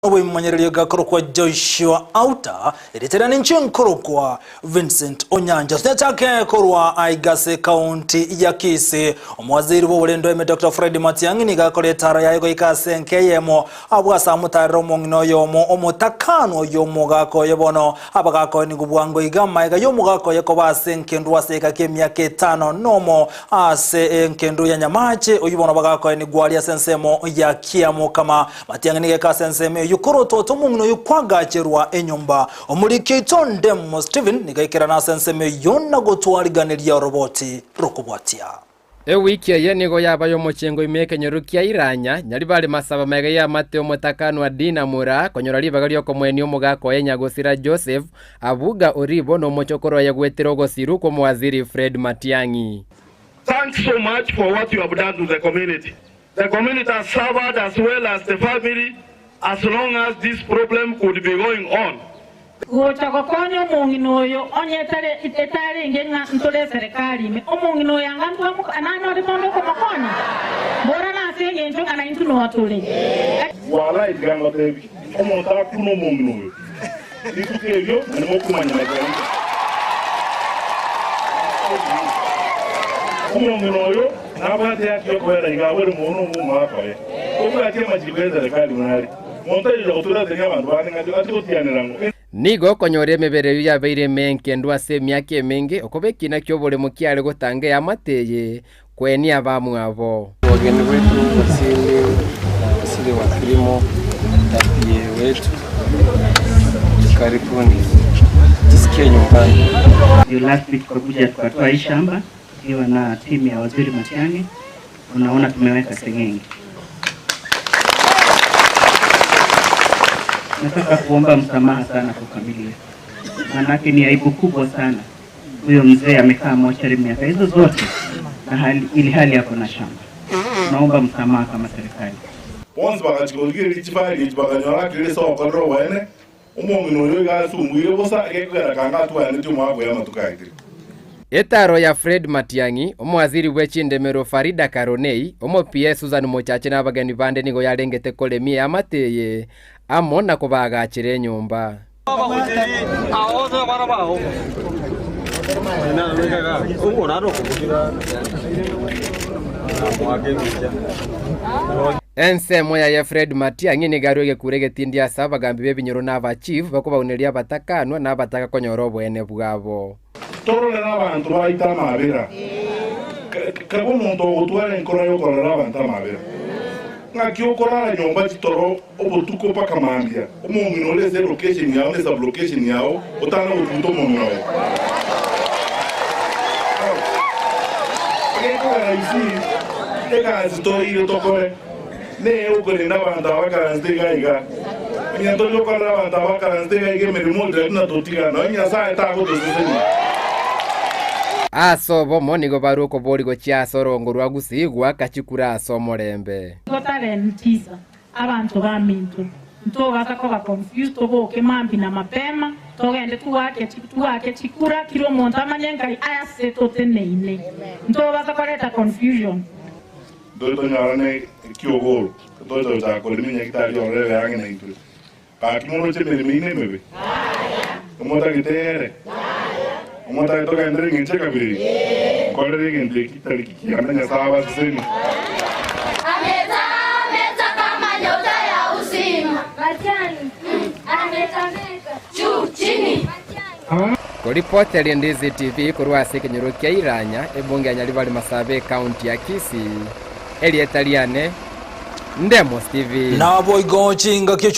Obwemanyererio gakorokwa Joshua Auta, erieta riane inche nkorokwa Vincent Onyancha. Tochake korwa aiga ase ekaunti ya Kisii. Omowaziri bw'oborendo ime Doctor Fred Matiang'i nigo akora etaro yaye goika ase enka eyemo abwo ase amotarere omong'ina oyomo omotakanwa oy'omogaka oye bono abagakoenigwa bwango iga amaiga y'omogaka oye koba ase enkendu ase egeka ki'emiaka etano nomo ase enkendu ya Nyamache oyio bono bagakoenigwa aria ase ensemo ya Kiamokama. Matiang'i nigo eke ase ensemo eyio korwa ototo omong'ina oyio kwagacherwa enyomba. Omoriki oito Ndemo Stephen nigo aikerana ase ensemo eyio na gotwariganeria oroboti rokobwatia. Ewiki eye nigo yabaye omochengo ime ekenyoro kia Iranya, Nyaribari Masaba magega y'amate omotakanwa Dina Mura konyora ribaga ri'okomoenia omogaka oye Nyagosira Joseph Abuga Oribo nomochokoro oye goetera ogosiru kw'omowaziri Fred Matiang'i. Thanks so much for what you have done to the community. The community has suffered as well as the family as long as this problem could be going on. Gocha gokonya omong'ina oyo onye etarenge ng'a ntore eserekari ime, omong'ina oyo anga nanyorete onde okomokonya? Mbora nase engencho ng'a naintwe noa tore. Walai tiga ngotebie, omonto akune omong'ina oyo rituko erio, na nimokomanya zaidi. Omong'ina oyo nabwate haki y'okoera iga abore mono omwaka oye, tobwati amachiko y'eserekari buna are. Monto ayocha goturatania abanto bande ng'a ati gotianera ng'o. Nigo okonyora emebere eyio yabeire emenkendu ase emiaka emenge, okoba ekiina ki'oboremo kiare gotanga eamate eye kwenia abamwabo. Wageni wetu waziri waziri wa kilimo na PA wetu, karibuni, jisikie nyumbani. Ndio last week tukakuja tukatoa hii shamba tukiwa na timu ya Waziri Matiang'i, unaona tumeweka seng'enge. Nataka kuomba msamaha sana kwa familia, maanake ni aibu kubwa sana. Huyo mzee amekaa mochari miaka hizo zote na hali, ili hali ako na shamba. Tunaomba msamaha kama serikali. Bonsi bagachia korigereria chifari echi bakanyora akire ase ogokorera oboene, omong'ina oyo iga asumbuire bosa, egekogera kanga atwanetie omwaka oye amatuko aetire. Etaro ya Fred Matiang'i, omowaziri bwe chindemero Farida Karoney, omo-PA Susan Mochache na abageni bande nigo yarengete koremia eamate eye amo na kobaagachera enyomba. Ensemo yaye Fred Matiang'i nigo arue egekuro egetindi ase abagambi b'ebinyoro na abachief bakobauneria abatakanwa na abataka konyora oboene bwabo. Tororere abanto baito amabera. Kabe omonto ogotwara enkoro y'okororera abanto amabera. Ng'aki okorara nyomba chitoro obotuko mpaka mambia, omong'ina ore ase elocation yao na esublocation yao otana gotuguta omong'ina oye. Egekogera isi egasi toire tokore neye okorenda abanto aba bakaranste iga iga. Onye ntori gokorera abanto aba bakaranste iga iga emeremo oria buna totiga, nonya Nyasae tagotosesenia. Ase obomo nigo barue okoboria gochia ase orongo rwa Gusii goaka chikura ase omorembe. Igo tarentisa abanto baminto, ntogasa koba confused toboke mambia na mapema togende tugake tugake chikura kira omonto amanye nkai ase toteneine. Ntobasa koreta confusion. Ntore tonyorane ekiogoro, toche gochaka korema enyagitari ororo ebe ang'e naintwe. Gaki moroche emeremo ine emebe? Omotagete ere? Omotagete togenderere engencho ekabere? Nkorere egento eki kitari kiya na Nyasae abasesenie. Koripoteria Ndizi TV korwa ase ekenyoro kia Iranya, ebunge ya Nyaribari Masabe ekaunti ya Kisii, erieta riane Ndemo Stephen. Naboigo chingaki echio.